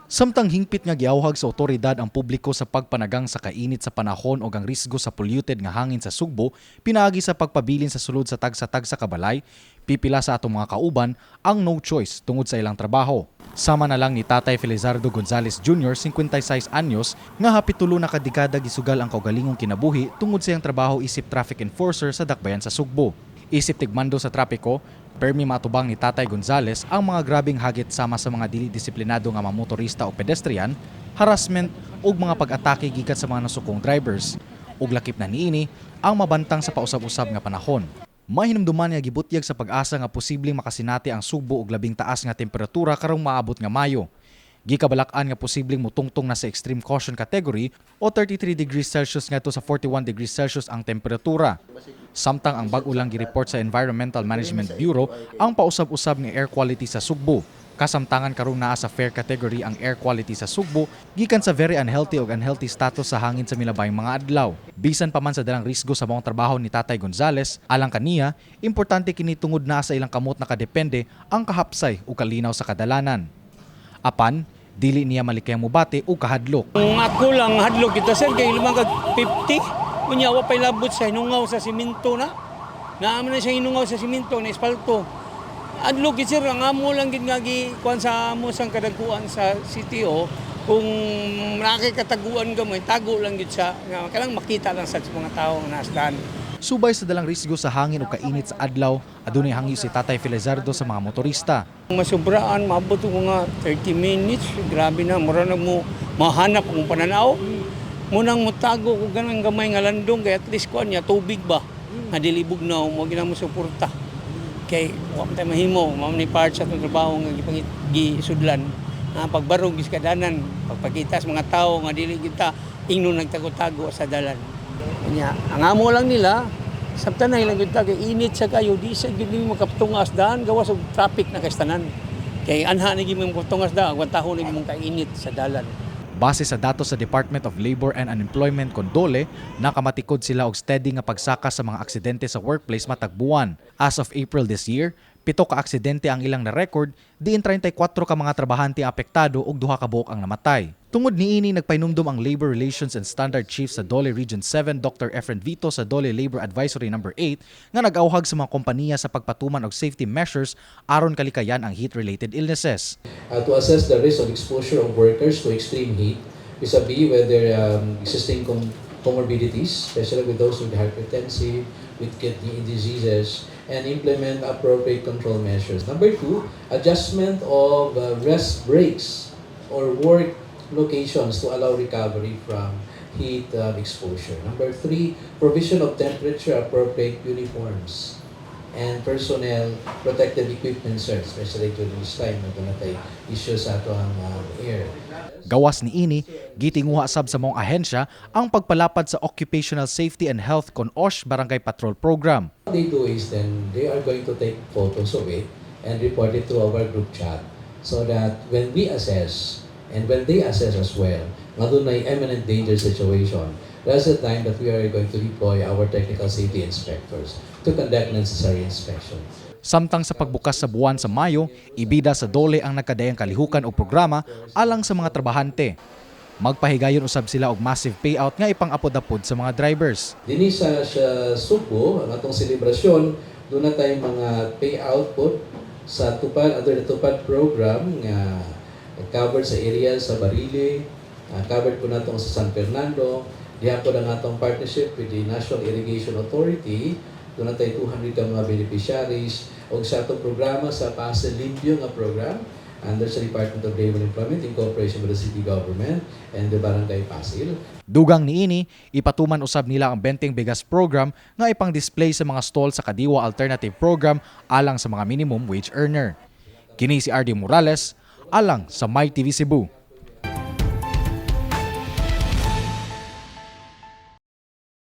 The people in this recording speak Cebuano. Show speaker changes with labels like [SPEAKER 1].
[SPEAKER 1] Samtang hingpit nga giawhag sa otoridad ang publiko sa pagpanagang sa kainit sa panahon o ang risgo sa polluted nga hangin sa Sugbo pinaagi sa pagpabilin sa sulod sa tagsa-tagsa ka balay, pipila sa atong mga kauban ang no choice tungod sa ilang trabaho. Sama na lang ni Tatay Felizardo Gonzales Jr., 56 anyos, nga hapit 3 na kadekada gisugal ang kaugalingong kinabuhi tungod sa iyang trabaho isip traffic enforcer sa dakbayan sa Sugbo. Isip tigmando sa trapiko, permi matubang ni Tatay Gonzales ang mga grabeng hagit sama sa mga dili disiplinado nga mga motorista o pedestrian, harassment ug mga pag-atake gikan sa mga nasukong drivers. Ug lakip na niini ang mabantang sa pausab-usab nga panahon. Mahinumduman nga gibutyag sa Pag-asa nga posibleng makasinati ang Sugbo og labing taas nga temperatura karong maabot nga Mayo. Gikabalak-an nga posibleng mutungtong na sa extreme caution category o 33 degrees Celsius ngadto sa 41 degrees Celsius ang temperatura. Samtang ang bag-o lang gireport sa Environmental Management Bureau ang pausab-usab nga air quality sa Sugbo. Kasamtangan karong naa sa fair category ang air quality sa Sugbo gikan sa very unhealthy ug unhealthy status sa hangin sa milabayng mga adlaw. Bisan pa man sa dalang risgo sa maong trabaho ni Tatay Gonzales, alang kaniya, importante kini tungod naa sa ilang kamot nakadepende ang kahapsay ug kalinaw sa kadalanan. Apan, dili niya malikayang mubati o kahadlok.
[SPEAKER 2] Kung ako lang, hadlok kita, sir, kay lumang kag 50. Unya wa pay labot sa hinungaw sa simento na. Naamo na siya hinungaw sa simento na espalto. Adlok gid, sir, ang amo lang gid nga gi kuan sa amo sang kadagkuan sa CTO, kung nakikataguan ka mo, tago lang gid siya nga kanang makita lang sa mga tao nga nasdan.
[SPEAKER 1] Subay sa dalang risgo sa hangin o kainit sa adlaw, adunay hangyo si Tatay Felizardo sa mga motorista.
[SPEAKER 2] Masubraan, maabot ko nga 30 minutes, grabe na, mura na mo mahanap akong pananaw. Munang mutago ko ganang gamay nga landong, kay at least kuan niya, tubig ba, nga dili bugnaw, mo gina mo suporta. Kay wa man tayo mahimo, mao ni part sa atong trabaho nga gipangit gisudlan. Nga pagbarog gis kadanan, pagpakita sa mga tao nga dili kita ingnon nagtago-tago sa dalan. Nya, ang amo lang nila, sabtan na ilang gyud ta kay init sa kayo, di sa gyud nimo makatungas daan gawas og traffic na kastanan. Kay anha na gyud mo makatungas daan, ang taho na gyud mong kainit sa dalan.
[SPEAKER 1] Base sa datos sa Department of Labor and Unemployment kon DOLE, nakamatikod sila og steady nga pagsaka sa mga aksidente sa workplace matag buwan. As of April this year, 7 ka aksidente ang ilang na-record, diin 34 ka mga trabahante apektado ug 2 ka buok ang namatay. Tungod niini, nagpahinumdom ang Labor Relations and Standard Chief sa DOLE Region 7, Dr. Efren Vito, sa DOLE Labor Advisory Number 8 nga nag-awhag sa mga kompanya sa pagpatuman og safety measures aron kalikayan ang heat-related illnesses.
[SPEAKER 3] To assess the risk of exposure of workers to extreme heat vis-a-vis whether existing comorbidities, especially with those with hypertensive, with kidney diseases, and implement appropriate control measures. Number two, adjustment of rest breaks or work locations to allow recovery from heat exposure. Number three, provision of temperature appropriate uniforms and personnel protective equipment, sir, especially during this time na doon natay issues sa ato ang air.
[SPEAKER 1] Gawas niini, gitinguha sab sa maong ahensya ang pagpalapad sa Occupational Safety and Health kon OSH Barangay Patrol Program.
[SPEAKER 3] What they do is then they are going to take photos of it and report it to our group chat so that when we assess and when they assess as well, nga doon ay imminent danger situation, that's the time that we are going to deploy our technical safety inspectors to conduct necessary inspection.
[SPEAKER 1] Samtang sa pagbukas sa buwan sa Mayo, ibida sa DOLE ang nagkadayang kalihukan og programa alang sa mga trabahante. Magpahigayon usab sila og massive payout nga ipang-apod-apod sa mga drivers.
[SPEAKER 3] Dinhi sa Sugbo, ang atong selebrasyon, doon na tayong mga payout po sa Tupad, under the Tupad program nga covered sa area sa Barili, covered po nato sa San Fernando, diha po ang atong partnership with the National Irrigation Authority, doon na tayo 200 ka mga beneficiaries, og sa atong programa sa Pasil Limpio nga program, under sa Department of Labor and Employment in cooperation with the city government and the Barangay Pasil.
[SPEAKER 1] Dugang niini, ipatuman usab nila ang Benteng Bigas program nga ipang-display sa mga stall sa Kadiwa Alternative Program alang sa mga minimum wage earner. Kini si RD Morales, alang sa My TV Cebu.